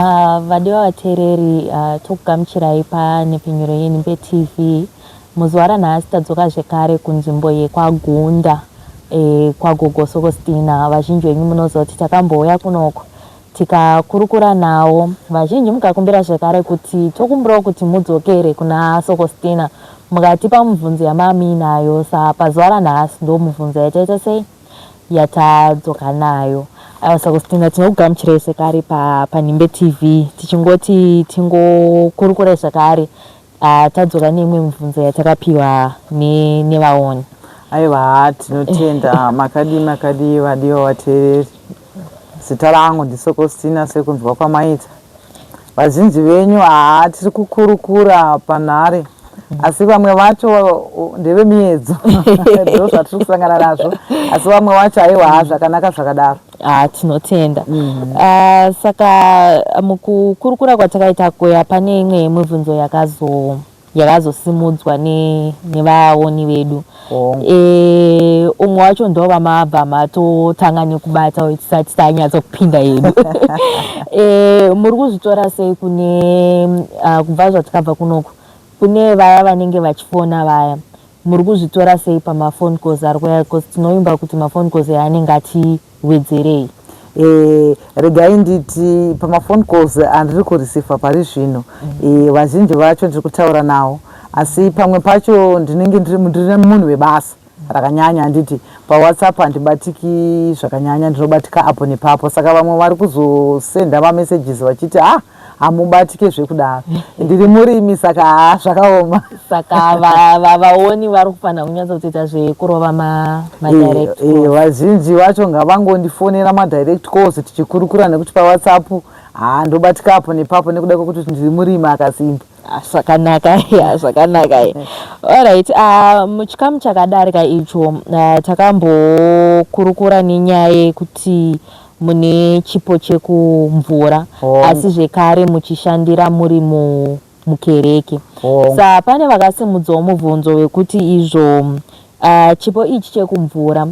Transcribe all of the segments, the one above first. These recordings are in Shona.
Vadiwa vateereri, tokugamuchirai panhepfenyuro yeNhimbe TV. Muzuva ranhasi tadzoka zvekare kunzvimbo yekwaGunda, kwaGogo Sokostina. Vazhinji venyu munoziva kuti takambouya kunoko tikakurukura navo. Vazhinji mukakumbira zvekare kuti tokumbirawo kuti mudzokere kuna Sokostina mukatipa mubvunzo yamamuinayo. Sa pazuva ranhasi ndomubvunzo yataita sei? Yatadzoka nayo. Aiwa Sokostina, tinokugamuchirai zvekare paNhimbe TV tichingoti tingokurukurai zvakare. Tadzoka neimwe mibvunzo yatakapiwa nevaoni. Aiwa, tinotenda. Makadii, makadii vadiwa vateereri? Zita rangu ndiSokostina sekunzwa kwamaita. Vazhinji venyu haa tiri kukurukura panhare, asi vamwe vacho ndevemiedzo, ndo zvatiri kusangana nazvo, asi vamwe vacho aiwa, haa zvakanaka zvakadaro. Ah, tinotenda. Saka mukukurukura kwatakaita kuya pane imwe yemibvunzo yakazo yakazosimudzwa nevaoni vedu. Umwe wacho ndo vamabva matotanga nekubata tisati tanyatsokupinda yedu. Muri kuzvitora sei kune kubva zvatikabva kunoku kune vaya vanenge vachifona vaya, muri kuzvitora sei pamafone calls ari kuya? Because tinovimba kuti mafone calls anenge atiwedzerei. Regai nditi pamafone calls andiri kureceiva pari zvino, vazhinji vacho ndiri kutaura navo, asi pamwe pacho ndinenge ndiri munhu webasa rakanyanya, handiti? PaWhatsApp handibatiki zvakanyanya, ndinobatika apo nepapo, saka vamwe vari kuzosenda mamessages vachiti, "Ah, hamubatike zvekudaro." Ndiri murimi, saka haa zvakaoma. Saka vaoni vari kufanira kunyatsokuita zvekurova madirect calls. Vazhinji vacho ngavangondifonera madirect calls tichikurukura, nekuti paWhatsApp haa ndobatika apo nepapo nekuda kwekuti ndiri murimi akasimba. Ah, zvakanaka ya, zvakanaka ya. Alright, muchikamu chakadarika icho takambokurukura nenyaya yekuti mune chipo chekumvura, asi zvekare muchishandira muri mukereke. Sa pane vakasimudzawo mubvunzo wekuti izvo chipo ichi chekumvura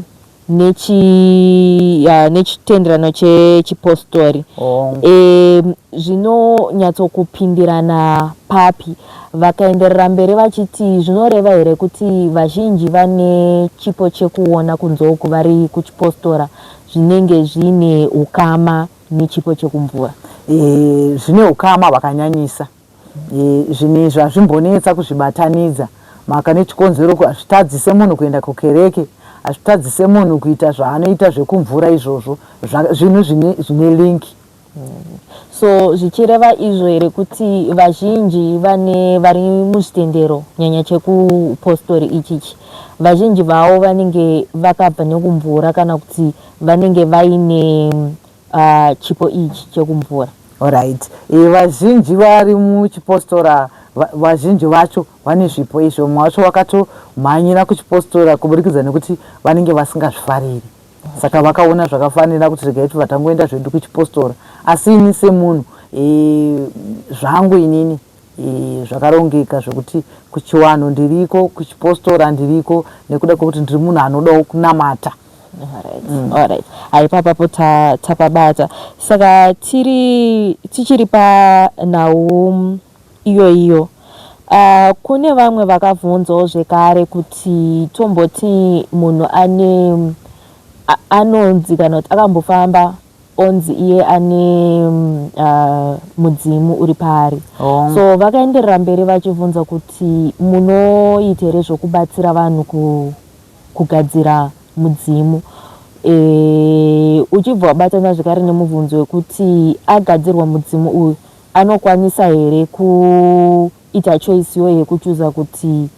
nechitenderano chechipostori zvinonyatsokupindirana papi? Vakaenderera mberi vachiti zvinoreva here kuti vazhinji vane chipo chekuona kunze uku vari kuchipostora zvinenge zviine ukama nechipo chekumvura? Zvine ukama hwakanyanyisa. Zvinhu izvi hazvimbonetsa kuzvibatanidza, maka nechikonzero hazvitadzise munhu kuenda kukereke, hazvitadzise munhu kuita zvaanoita zvekumvura izvozvo. Zvinhu zvine link. So zvichireva izvo here kuti vazhinji vane vari muzvitendero, nyanya chekupostori ichichi, vazhinji vavo vanenge vakabva nekumvura kana kuti vanenge vaine chipo ichi chekumvura? Alright, vazhinji vari muchipostora, vazhinji vacho vane zvipo izvo. Vamwe vacho vakatomhanyira kuchipostora kuburikidza nekuti vanenge vasingazvifariri, saka vakaona zvakafanira kuti regai tibva tangoenda zvedu kuchipostora. Asi ini semunhu zvangu inini zvakarongeka zvekuti kuchiwanhu ndiriko, kuchipostora ndiriko, nekuda kwekuti ndiri munhu anodawo kunamata. Alright, haipapapo tapabata. Saka tiri tichiri panhau iyo iyo, kune vamwe vakabvunzawo zvekare kuti tomboti munhu ane anonzi kana kuti akambofamba onzi iye ane mudzimu uri paari. So vakaenderera mberi vachibvunza kuti munoita here zvokubatsira vanhu kugadzira mudzimu, uchibva wabatana zvekare nemubvunzo wekuti agadzirwa mudzimu uyu anokwanisa here kuita choice iyoyo yekuchuza kuti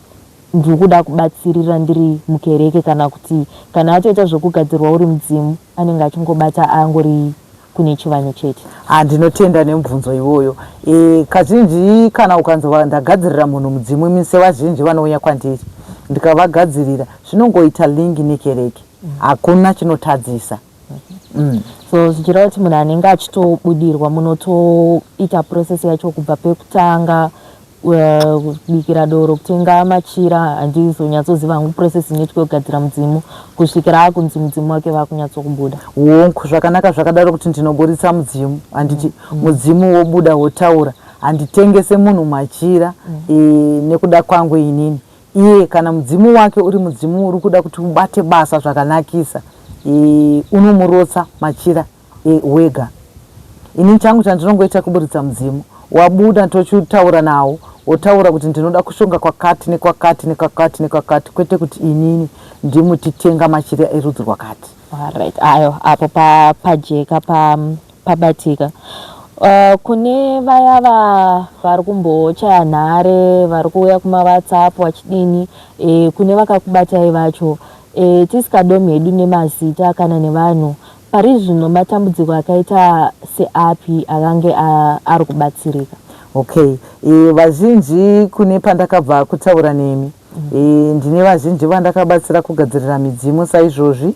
ndiri kuda kubatsirira ndiri mukereke, kana kuti kana atoita zvokugadzirwa uri mudzimu anenge achingobata angori kune chivanhu chete? Handinotenda nemubvunzo iwoyo. Kazhinji kana ukanzi ndagadzirira munhu mudzimu, imi sevazhinji vanouya kwandiri ndikavagadzirira, zvinongoita link nekereke, hakuna chinotadzisa. So zvichireva kuti munhu anenge achitobudirwa, munotoita process yacho kubva pekutanga. Kubikira doro, kutenga machira, handizonyatsoziva hangu process inoitwa kugadzira mudzimu kusvikira akunzi mudzimu wake vakunyatsokubuda. Hongu, zvakanaka zvakadaro kuti ndinoburitsa mudzimu, handiti? Mudzimu wobuda wotaura. Handitengese munhu machira nekuda kwangu inini. Iye kana mudzimu wake uri mudzimu uri kuda kuti ubate basa zvakanakisa, unomurotsa machira wega. Ini changu chandinongoita kuburitsa mudzimu. Wabuda, tochitaura nawo, wotaura kuti ndinoda kushonga kwakati nekwakati nekwakati nekwakati, kwete kuti inini ndimutitenga machira erudzi rwakati. Alright, ayo apo pajeka, pabatika. Kune vaya vari kumbochaya nhare, vari kuuya kumaWhatsApp vachidini, kune vakakubatai vacho, tisikadomi hedu nemazita kana nevanhu, pari zvino matambudziko akaita seapi akange ari kubatsirika? Okay, vazhinji kune pandakabva kutaura nemi, ndine vazhinji vandakabatsira kugadzirira midzimu saizvozvi.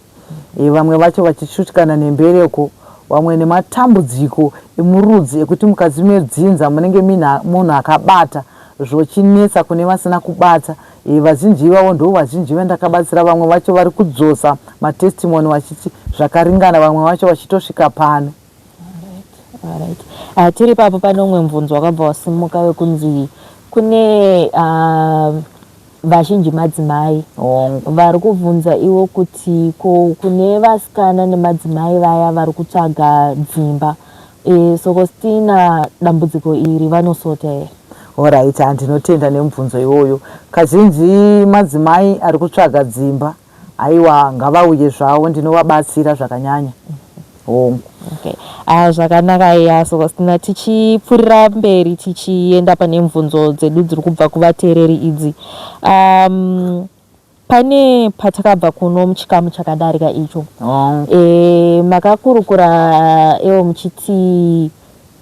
Vamwe vacho vachishushikana nembereko, vamwe nematambudziko emurudzi ekuti mukati medzinza munenge muine munhu akabata, zvochinetsa kune vasina kubata. Vazhinji ivavo ndo vazhinji vandakabatsira. Vamwe vacho vari kudzosa matestimony vachiti zvakaringana, vamwe vacho vachitosvika pano. Alright. Tiri papo, pane umwe mubvunzo wakabva wasimuka wekunzi kune vazhinji madzimai vari kubvunza iwo kuti ko kune vasikana nemadzimai vaya vari kutsvaga dzimba, Sokostina dambudziko iri vanosota here? Alright, handinotenda nemubvunzo iwoyo. Kazhinji madzimai ari kutsvaga dzimba, aiwa, ngavauye zvavo, ndinovabatsira zvakanyanya, hongu. Okay. Ah, zvakanaka iya, Sokostina. Tichipfuurira mberi, tichienda pane mubvunzo dzedu dziri kubva kuvateereri idzi, pane patakabva kuno muchikamu chakadarika icho, makakurukura iwo muchiti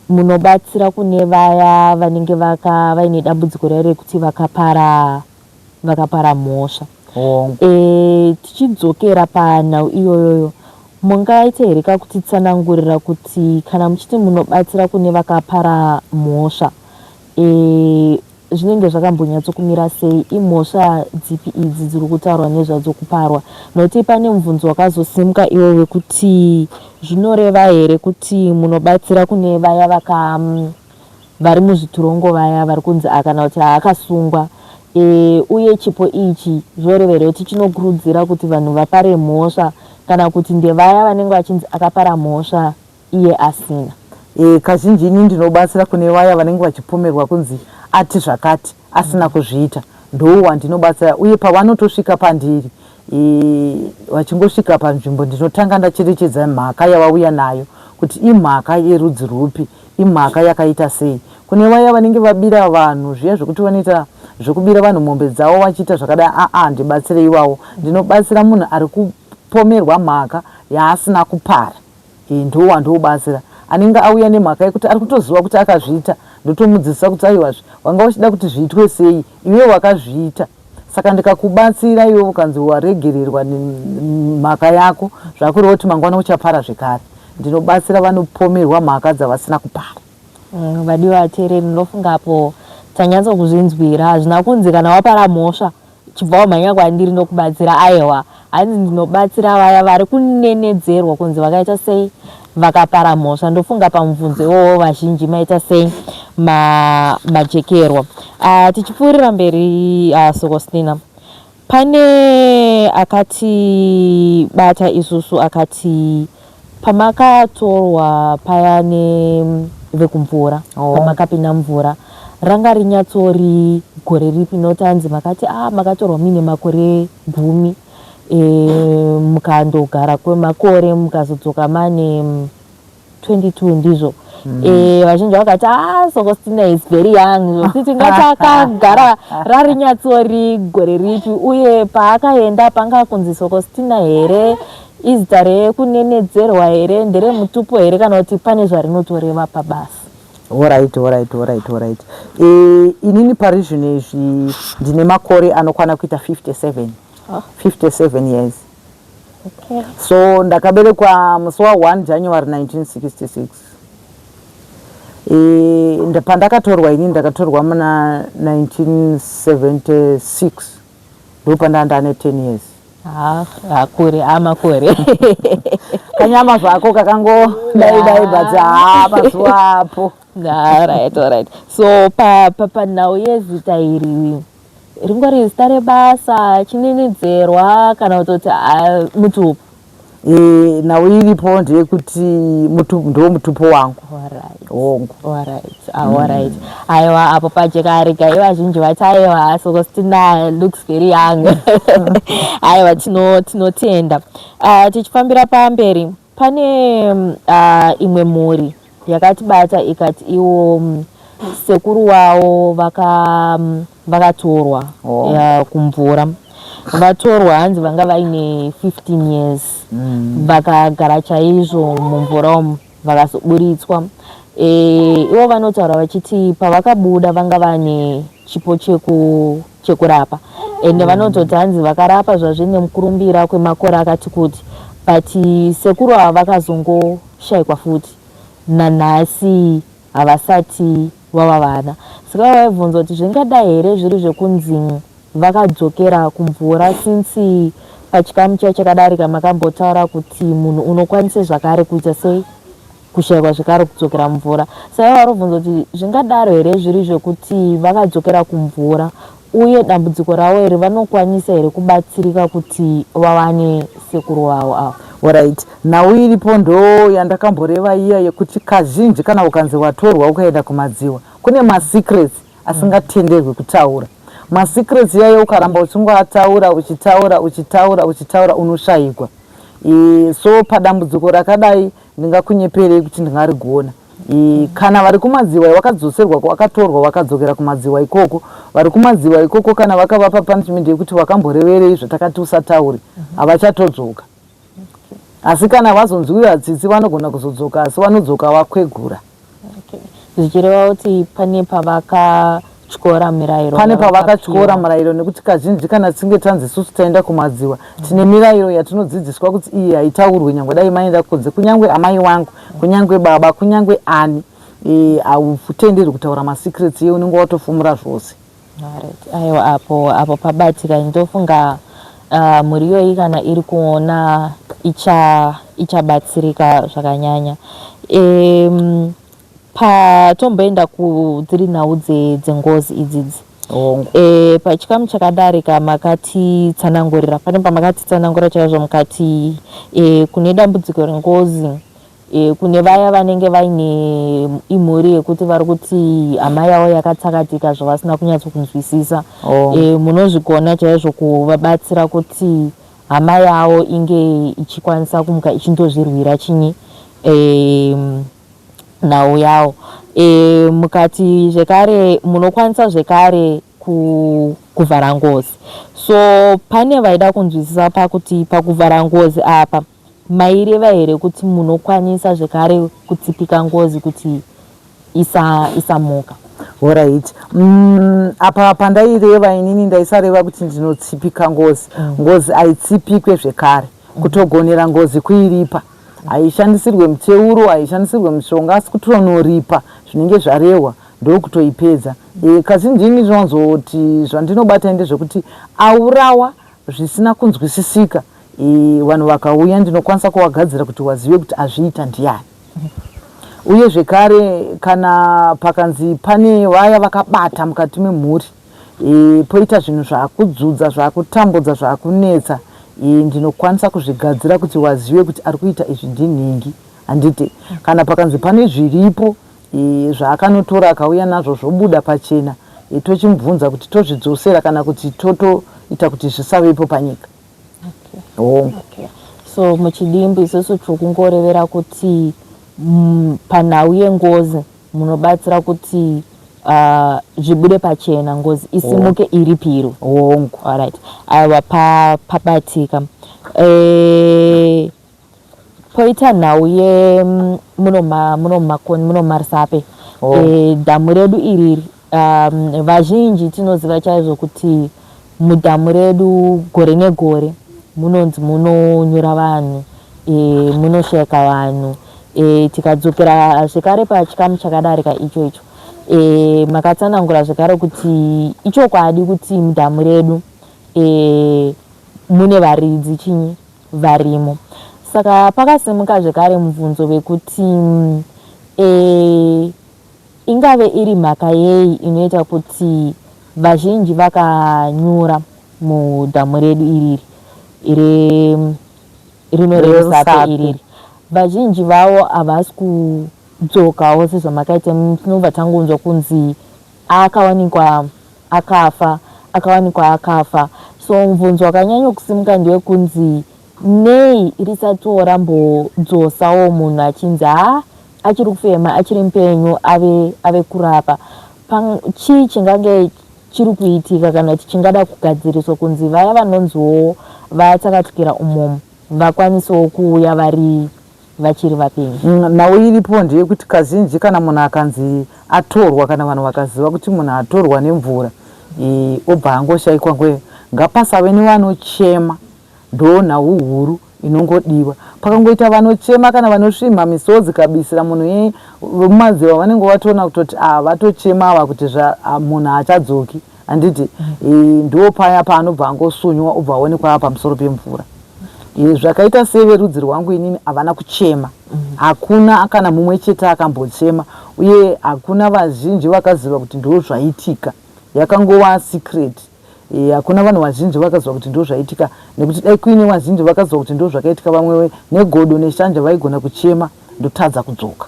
munobatsira kune vaya vanenge vaka vaine dambudziko raiyo rekuti vakapara mhosva. Tichidzokera panhau iyoyoyo, mungaita here kakutitsanangurira kuti kana muchiti munobatsira kune vakapara mhosva, zvinenge zvakambonyatsokumira sei? Imhosva dzipi idzi dziri kutaurwa nezvadzo kuparwa? Nokuti pane mubvunzo wakazosimuka iwo wekuti zvinoreva here kuti munobatsira kune vaya vaka vari muzvitirongo, vaya vari kunzi kana kuti haakasungwa, uye chipo ichi zvoreva here kuti chinokurudzira kuti vanhu vapare mhosva, kana kuti ndevaya vanenge vachinzi akapara mhosva iye asina? Kazhinji ini ndinobatsira kune vaya vanenge vachipomerwa kunzi ati zvakati asina kuzviita. Ndo wandinobatsira, uye pavanotosvika pandiri, vachingosvika panzvimbo, ndinotanga ndacherechedza mhaka yavauya nayo kuti imhaka yerudzi rwupi, imhaka yakaita sei. Kune vaya vanenge vabira vanhu zviya zvekuti vanoita zvekubira vanhu mombe dzavo vachiita zvakadai, aa, ndibatsire iwawo. Ndinobatsira munhu ari kupomerwa mhaka yaasina kupara. Ndo wandiobatsira. Anenge auya nemhaka yekuti ari kutoziva kuti akazviita, ndotomudzidzisa kuti aiwazve, wanga uchida kuti zviitwe sei iwe wakazviita? Saka ndikakubatsira iwe ukanzi waregererwa mhaka yako, zvakureva kuti mangwana uchapara zvekare. Ndinobatsira vanopomerwa mhaka dzavasina kupara. Vadiwa vateereri, ndinofunga apo tanyatsokuzvinzwira. Hazvina kunzi kana wapara mhosva chibva wamhanya kwandiri ndokubatsira. Aiwa, hanzi ndinobatsira vaya vari kunenedzerwa kunzi vakaita sei, vakapara mhosva. Ndofunga pamubvunzo iwowo vazhinji maita sei, majekerwa. Tichipfuurira mberi, Sokostina, pane akatibata isusu akati pamakatorwa paya nevekumvura, pamakapinda mvura, ranga rinyatsori gore ripi? Nokuti hanzi makati makatorwa muine makore 10, mukandogara kwemakore, mukazodzoka mane 22, ndizvo? Vazhinji vakati, "Ah, Sokostina is very young," zvokuti tingati akagara rarinyatsori gore ripi? Uye paakaenda panga kunzi Sokostina here? Izita rekunenedzerwa here? Nderemutupo here, kana kuti pane zvarinotoreva pabasa? Alright. Inini pari zvino izvi ndine makore anokwana kuita 57. 57 years. So ndakaberekwa musi wa1 January 1966. Pandakatorwa ini, ndakatorwa muna 1976, ndopandanga ndane 10 years. Ah, akure amakore. Kanyama zvako kakango dai dai, but haa, mazuva apo. Alright, so panhau yezita iri, ringori zita rebasa, chininidzerwa, kana kutoti mutupo? Nhau iripo ndeyekuti ndo mutupo wangu. Hongu. Alright, aiwa, apo pajeka. Regai vazhinji vati, "Aiwa, Sokostina looks very young." Aiwa, tinotenda. Tichifambira pamberi, pane imwe mhuri yakatibata ikati iwo sekuru wavo vakatorwa kumvura. Vatorwa, hanzi vanga vaine 15 years. Vakagara chaizvo mumvura umu, vakazoburitswa. Ivo vanotaura vachiti pavakabuda vanga vane chipo chekurapa, ende vanototi hanzi vakarapa zvazvine mukurumbira kwemakore akati kuti, but sekuru ava vakazongoshayikwa futi, nanhasi havasati vava vana. Saka vaibvunza kuti zvingadai here zviri zvekunzi vakadzokera kumvura, since pachikamu chiya chakadarika makambotaura kuti munhu unokwanisa zvakare kuita sei, kushayikwa zvekare, kudzokera mumvura. Saka varobvunza kuti zvingadaro here zviri zvekuti vakadzokera kumvura, uye dambudziko ravo here, vanokwanisa here kubatsirika kuti vawane sekuru vavo avo? Alright, nhau iripo ndo yandakamboreva iya yekuti kazhinji kana ukanzi watorwa ukaenda kumadziwa, kune masecrets asingatenderwi kutaura. Masecrets iyayo ukaramba uchingoataura, uchitaura, uchitaura, uchitaura, unoshayikwa. So padambudziko rakadai ndingakunyeperei kuti ndingarigona? Kana vari kumadziwa vakadzoserwa, vakatorwa vakadzokera kumadziwa ikoko, vari kumadziwa ikoko, kana vakavapa punishment yekuti wakamboreverei zvatakati usataure, havachatodzoka. Asi kana vazonzwira tsitsi vanogona kuzodzoka, asi vanodzoka vakwegura. Zvichireva kuti pane pavakatyora mirayiro. Pane pavakatyora murayiro, nekuti kazhinji kana tichinge tanzi isusu taenda kumadziwa, tine mirayiro yatinodzidziswa kuti iyi haitaurwi, nyangwe dai maenda kunze, kunyange amai wangu, kunyange baba, kunyange ani, hautenderwi kutaura masecrets iye, unenge watofumura zvose. Alright. Aiwa, apo pabatika. Ndofunga mhuri iyoyi kana iri kuona ichabatsirika zvakanyanya. Patomboenda kudziri nhau dzengozi idzidzi, pachikamu chakadarika makatitsanangurira, pane pamakatitsanangura chaizvo mukati kune dambudziko rengozi, kune vaya vanenge vaine imhuri yekuti vari kuti hama yavo yakatsakatika zvavasina kunyatsokunzwisisa. Munozvigona chaizvo kuvabatsira kuti hama yavo inge ichikwanisa kumuka ichindozvirwira chinyi, nhau yavo. Mukati zvekare munokwanisa zvekare kuvhara ngozi. So pane vaida kunzwisisa pakuti pakuvhara ngozi apa maireva here kuti munokwanisa zvekare kutsipika ngozi kuti isamuka? Alright, apa pandaireva inini, ndaisareva kuti ndinotsipika ngozi. Ngozi haitsipikwe zvekare. Kutogonera ngozi kuiripa, haishandisirwe muteuro, haishandisirwe mushonga, asi kutonoripa zvinenge zvarehwa, ndokutoipedza. Kazhinji ini ndinowanzoti zvandinobata ndezvekuti aurawa zvisina kunzwisisika, vanhu vakauya ndinokwanisa kuvagadzira kuti wazive kuti azviita ndiani. Uye zvekare kana pakanzi pane vaya vakabata mukati memhuri, poita zvinhu zvaakudzudza, zvaakutambudza, zvaakunetsa, ndinokwanisa kuzvigadzira kuti wazive kuti ari kuita izvi ndinhingi, handiti? Kana pakanzi pane zviripo, zvaakanotora akauya nazvo zvobuda pachena, tochimubvunza kuti tozvidzosera kana kuti totoita kuti zvisavepo panyika. Hongu. Okay. So muchidimbu isusu tiri kungorevera kuti panhau yengozi munobatsira kuti zvibude pachena, ngozi isimuke iripirwe. Hongu. Alright, aiwa, pabatika. Poita nhau ye muno muMakoni, muno muMarisape. Dhamu redu iriri, vazhinji tinoziva chaizvo kuti mudhamu redu gore negore munonzi munonyura vanhu, munoshayika vanhu. Tikadzokera zvekare pachikamu chakadarika icho icho, E, makatsanangura zvekare kuti ichokwadi kuti mudhamu redu e, mune varidzi chinyi varimo. Saka pakasimuka zvekare mubvunzo wekuti e, ingave iri mhaka yei inoita kuti vazhinji vakanyura mudhamu redu iriri re rino reRusape iriri vazhinji vavo havasi kudzokawo sezvamakaita tinobva tangonzwa kunzi akawanikwa akafa akawanikwa akafa so mubvunzo wakanyanya kusimuka ndewekunzi nei risatiwo rambodzosawo munhu achinzi haa achiri kufema achiri mupenyu ave ave kurapa chii chingange chiri kuitika kana kuti chingada kugadziriswa kunzi vaya vanonziwo vatsakatukira umomo vakwanisewo kuuya vari vachiri vapenyu. Nhau iripo ndeyekuti kazhinji kana munhu akanzi atorwa kana vanhu vakaziva kuti munhu atorwa nemvura obva angoshaikwa ngwe ngapasave nevanochema Ndonhau huru inongodiwa. Pakangoita vanochema kana vanosvimha misodzi kabisira munhu iyeye vemumadziva vanenge vatoona kutoti ah vatochema ava kuti zva ah, munhu haachadzoki handiti e, ndo paya paanobva angosunywa obva aonekwa ava pamusoro pemvura e, zvakaita severudzi rwangu inini havana kuchema hakuna kana mumwe chete akambochema uye hakuna vazhinji vakaziva kuti ndo zvaitika yakangova secret Eh, hakuna vanhu vazhinji vakaziva kuti ndozvaitika nekuti dai kuine vazhinji vakaziva kuti ndozvakaitika vamwe negodo neshanje vaigona kuchema ndotadza kudzoka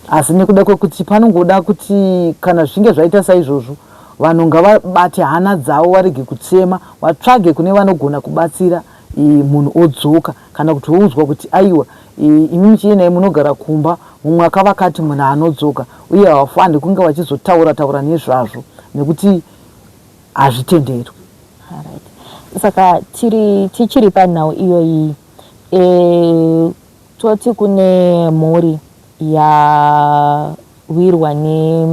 asi nekuda kwekuti panongoda kuti kana zvichinge zvaita saizvozvo vanhu ngavabate hana dzavo varege kuchema vatsvage kune vanogona kubatsira munhu odzoka kana kuti woudzwa kuti aiwa imi muchienai munogara kumba mumwe akavakati munhu anodzoka uye havafaniri kunge vachizotaura taura nezvazvo nekuti hazvitenderwi. Alright. Saka tiri tichiri panhau iyoyi e, toti kune mhuri yawirwa ne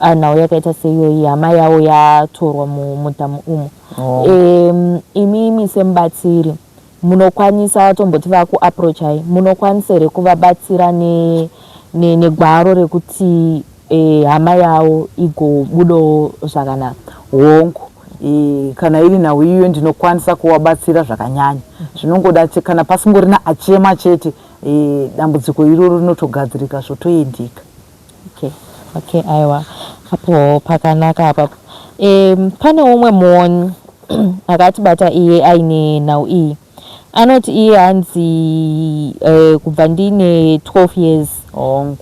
nhau yakaita seiyoyi hama yavo yatorwa mudhamu umu oh. E, imimi semubatsiri Munokwanisa tomboti vaku approachai munokwanisa here kuvabatsira ne negwaro rekuti eh, hama yavo igobudawo zvakanaka? Hongu, e, kana iri nhau iyoyo ndinokwanisa kuvabatsira zvakanyanya. Zvinongoda kana pasingorina achema chete e, dambudziko iroro rinotogadzirika zvotoendeka. Okay, okay, aiwa apo pakanaka apapo. E, pane umwe muoni akatibata iye aine nhau iyi anoti iye hanzi e, kubva ndine 12 years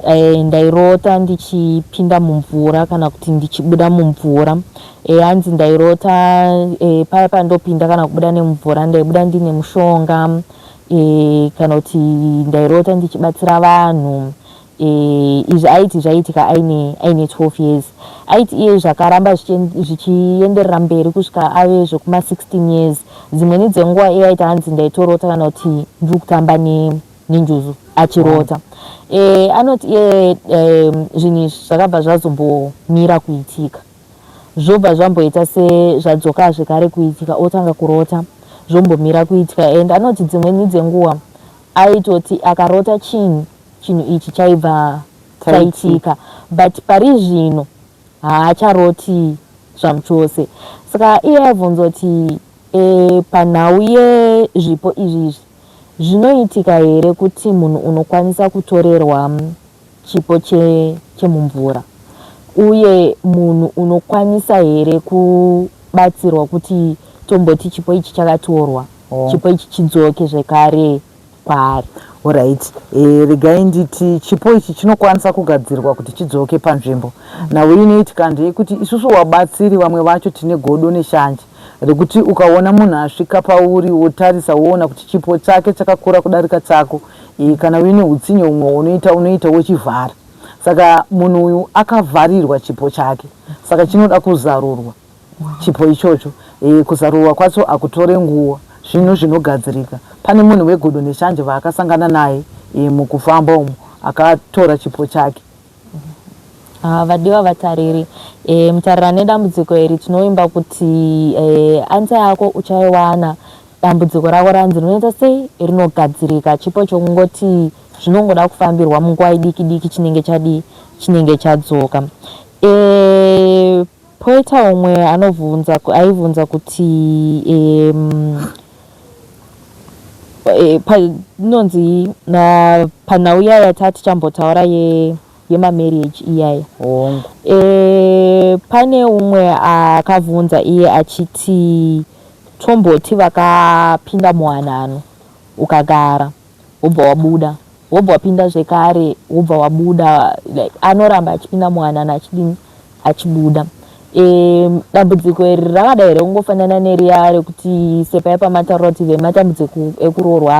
e, ndairota ndichipinda mumvura kana kuti ndichibuda mumvura e, hanzi ndairota e, paya pandopinda kana kubuda nemumvura ndaibuda ndine mushonga e, kana kuti ndairota ndichibatsira vanhu E, izvi aiti zvaiitika aine aine 12 years aiti iye zvakaramba zvichienderera mberi kusvika ave zvekuma 16 years dzimweni dzenguva iye aiti hanzi ndaitorota kana kuti ndiri kutamba nenjuzu achirota e, anoti iye e, zvinhu izvi zvakabva zvazombomira kuitika zvobva zvamboita sezvadzoka zvekare kuitika otanga kurota zvombomira kuitika and anoti dzimweni dzenguva aitoti akarota chinhu chinhu ichi chaibva chaitika but pari zvino haacharoti zvamuchose saka iye aibvunza kuti e, panhau yezvipo izvi izvi zvinoitika here kuti munhu unokwanisa kutorerwa chipo chemumvura uye munhu unokwanisa here kubatsirwa kuti tomboti chipo ichi chakatorwa oh. Chipo ichi chidzoke zvekare kwaari. Horaiti, e, regai nditi chipo ichi chinokwanisa kugadzirwa kuti chidzoke panzvimbo. Nhau inoitika ndeyekuti isusu wabatsiri vamwe vacho tine godo neshanje rekuti ukaona munhu asvika pauri wotarisa woona kuti chipo chake chakakura kudarika chako e, kana uine utsinye humwe unoita unoita wochivhara. Saka munhu uyu akavharirwa chipo chake saka chinoda kuzarurwa. Chipo ichocho e, kuzarurwa kwacho hakutore nguva, zvinhu zvinogadzirika. Pane munhu wegodo neshanje vaakasangana naye e, mukufamba umu akatora chipo chake. Ah, vadiwa vatariri e, mutarira nedambudziko iri tinovimba kuti e, ansa yako uchaiwana dambudziko rako ranzi rinoita sei rinogadzirika chipo chokungoti zvinongoda kufambirwa munguva idiki diki chinenge chadii chinenge chadzoka. Poita umwe anobvunza, aibvunza kuti panonzi panhau iyaya tatichambotaura yemamarriage iyaya. Hongu. Pane umwe akabvunza iye achiti, tomboti vakapinda muwanano, ukagara, wobva wabuda, wobva wapinda zvekare, wobva wabuda, like anoramba achipinda muwanano, achidini, achibuda. Dambudziko iri rakada here kungofanana neriya rekuti sepai pamataura kuti vematambudziko ekuroorwa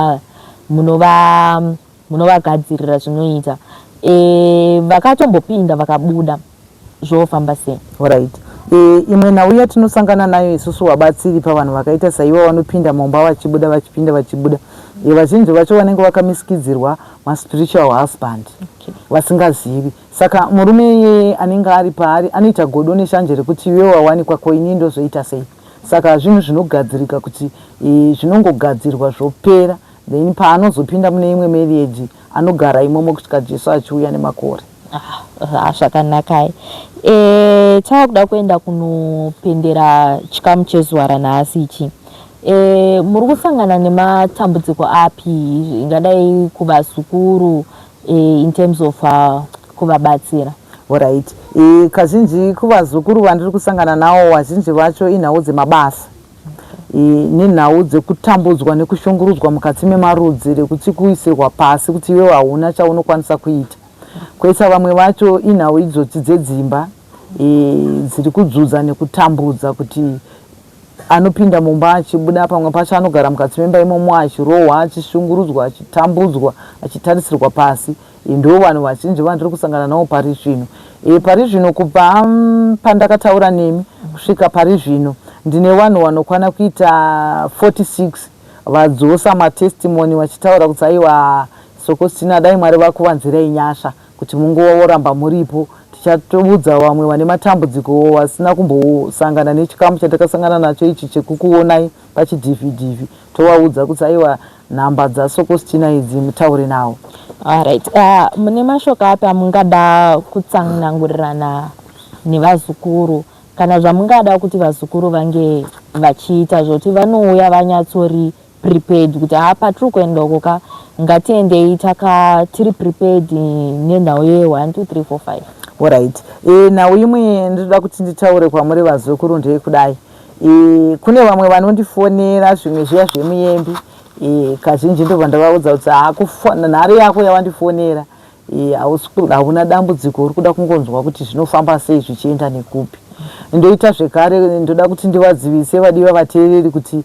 ava munovagadzirira zvinoita? Vakatombopinda vakabuda, zvofamba sei? Right, imwe nhau yatinosangana nayo isusu vabatsiri pavanhu vakaita saivo vanopinda mumba vachibuda, vachipinda vachibuda, vazhinji vacho vanenge vakamisikidzirwa maspiritual husband vasingazivi. Saka murume iyeye anenge ari paari anoita godo neshanje rekuti iwe wawanikwa, ko ini ndozoita sei? Saka zvinhu zvinogadzirika kuti zvinongogadzirwa zvopera, then paanozopinda mune imwe marriage anogara imomo kusvika Jesu achiuya nemakore. Ah, zvakanakai. Tava kuda kuenda kunopendera chikamu chezuva ranhasi ichi. Muri kusangana nematambudziko api ingadai kuvazukuru, in terms of kuvabatsira? Alright, kazhinji kuvazukuru vandiri kusangana navo, vazhinji vacho inhau dzemabasa nenhau dzekutambudzwa nekushungurudzwa mukati memarudzi, rekuti kuisirwa pasi kuti iwe hauna chaunokwanisa kuita. Kwoita vamwe vacho inhau idzodzi dzedzimba dziri kudzudza nekutambudza, kuti anopinda mumba achibuda, pamwe pacho anogara mukati memba imomo achirohwa, achishungurudzwa, achitambudzwa, achitarisirwa pasi. Ndo vanhu vazhinji vandiri kusangana navo pari zvino. Pari zvino, kubva pandakataura nemi kusvika pari zvino, ndine vanhu vanokwana kuita 46 vadzosa matestimony vachitaura kuti aiwa, Sokostina, dai Mwari vakuvanzirai nyasha kuti mungooramba muripo. Tichatoudza vamwe vane matambudziko vasina kumbosangana nechikamu chatakasangana nacho ichi chekukuonai pachidhivhidhivhi, tovaudza kuti aiwa, nhamba dzaSokostina idzi, mutaure navo. Alright, mune mashoko api amungada kutsanangurirana nevazukuru, kana zvamungada kuti vazukuru vange vachiita zvoti vanouya vanyatsori prepared kuti ha, patiri kuenda uko ka, ngatiendei taka tiri prepared nenhau ye1 2 3 4 5? Alright, nhau imwe ndinoda kuti nditaure kwamuri vazukuru ndeyekudai. Kune vamwe vanondifonera zvimwe zviya zvemuyembi. Kazhinji ndobva ndavaudza kuti nhare yako yawandifonera, hauna dambudziko, uri kuda kungonzwa kuti zvinofamba sei, zvichienda nekupi. Ndoita zvekare ndoda kuti ndivadzivise vadiwa vateereri kuti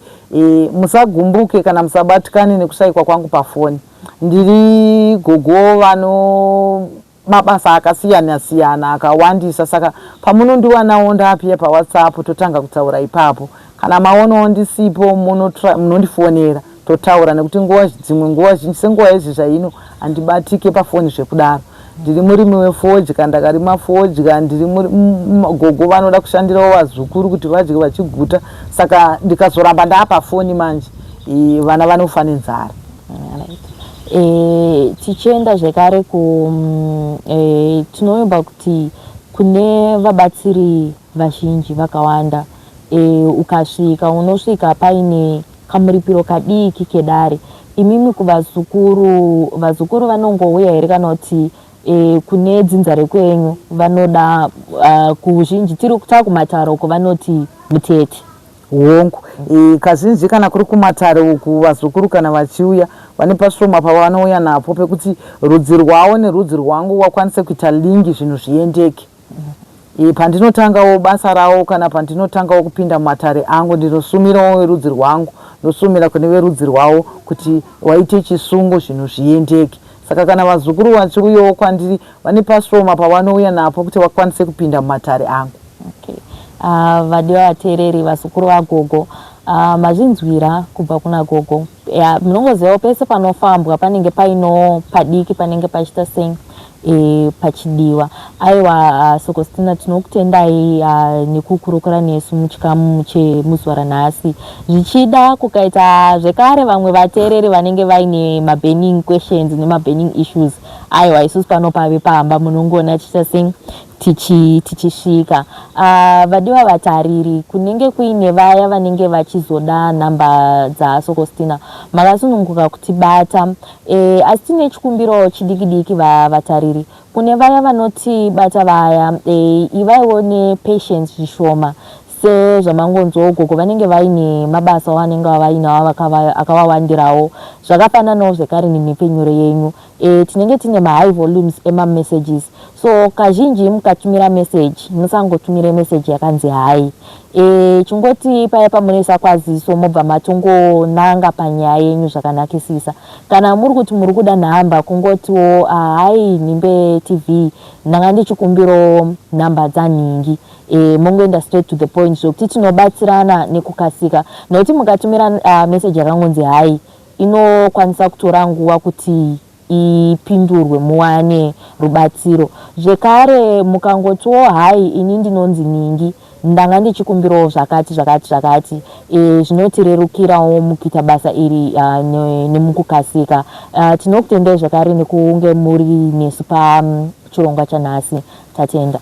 musagumbuke kana musabatikane nekushayikwa kwangu pafoni. Ndiri gogo vano mabasa akasiyana siyana akawandisa, saka pamunondiwanawo ndapiya paWhatsApp, totanga kutaura ipapo. Kana maonawo ndisipo, munondifonera totaura, nekuti nguva dzimwe, nguva zhinji senguva yezvi zvaino, handibatike pafoni zvekudaro. Ndiri murimi wefodya, ndakarima fodya. Ndiri gogo vanoda kushandirawo vazukuru kuti vadye vachiguta, saka ndikazoramba ndaapafoni manje, vana vanofa nenzara. Tichienda zvekare ku tinoyemba kuti kune vabatsiri vazhinji vakawanda. Ukasvika, unosvika paine kamuripiro kadiki kedare. Imimi kuvazukuru, vazukuru vanongouya here, kana kuti kune dzinza rekwenyu vanoda kuzhinji tiri takumatare uko vanoti mutete? Hongu, kazhinji kana kuri kumatare uku, vazukuru kana vachiuya vane pashoma pavanouya napo pekuti rudzi rwavo nerudzi rwangu vakwanise kuita link, zvinhu zviendeke. Pandinotangawo basa ravo kana pandinotangawo kupinda mumatare angu, ndinosumirawo verudzi rwangu, ndosumira kune verudzi rwavo kuti waite chisungo, zvinhu zviendeke. Saka kana vazukuru vachiuyawo kwandiri, vane pashoma pavanouya napo kuti vakwanise kupinda mumatare angu. Okay. Vadiwa vateereri, vazukuru vagogo, mazvinzwira kubva kuna gogo. Munongozivawo pese panofambwa panenge paino padiki panenge pachiita sei, pachidiwa. Aiwa, Sokostina, tinokutendai nekukurukura nesu muchikamu chemuzuva ranhasi. Zvichida kukaita zvekare vamwe vateereri vanenge vaine maburning questions nemaburning issues, aiwa, isusu pano pave pamba, munongoona tichiita sei. Tichisvika vadiwa vatariri, kunenge kuine vaya vanenge vachizoda nhamba dzaSokostina, makasununguka kutibata. Asi tine chikumbiro chidiki diki, vatariri. Kune vaya vanotibata vaya, ivaiwo nepatience zvishoma. Sezvamangonzwawo, gogo vanenge vaine mabasa avanenge vainawo akavawandirawo, zvakafananawo zvekare nemhepfenyuro yenyu. Tinenge tine mahigh volumes emamessages, so kazhinji mukatumira message, musangotumire message yakanzi "hi". Chingoti paya pamunoisa kwaziso, mobva matongonanga panyaya yenyu zvakanakisisa. Kana muri kuti muri kuda nhamba, kungotiwo, "Hi Nhimbe TV, ndanga ndichikumbirawo nhamba dzanhingi." Mongoenda straight to the point, zvokuti tinobatsirana nekukasika, nokuti mukatumira message yakangonzi "hi", inokwanisa kutora nguva kuti ipindurwe muwane rubatsiro. Zvekare mukangotiwo, "Hi, ini ndinonzi ningi, ndanga ndichikumbirawo zvakati zvakati zvakati," zvinotirerukirawo mukuita basa iri nemukukasika. Tinokutendai zvekare nekunge muri nesu pachirongwa chanhasi. Tatenda.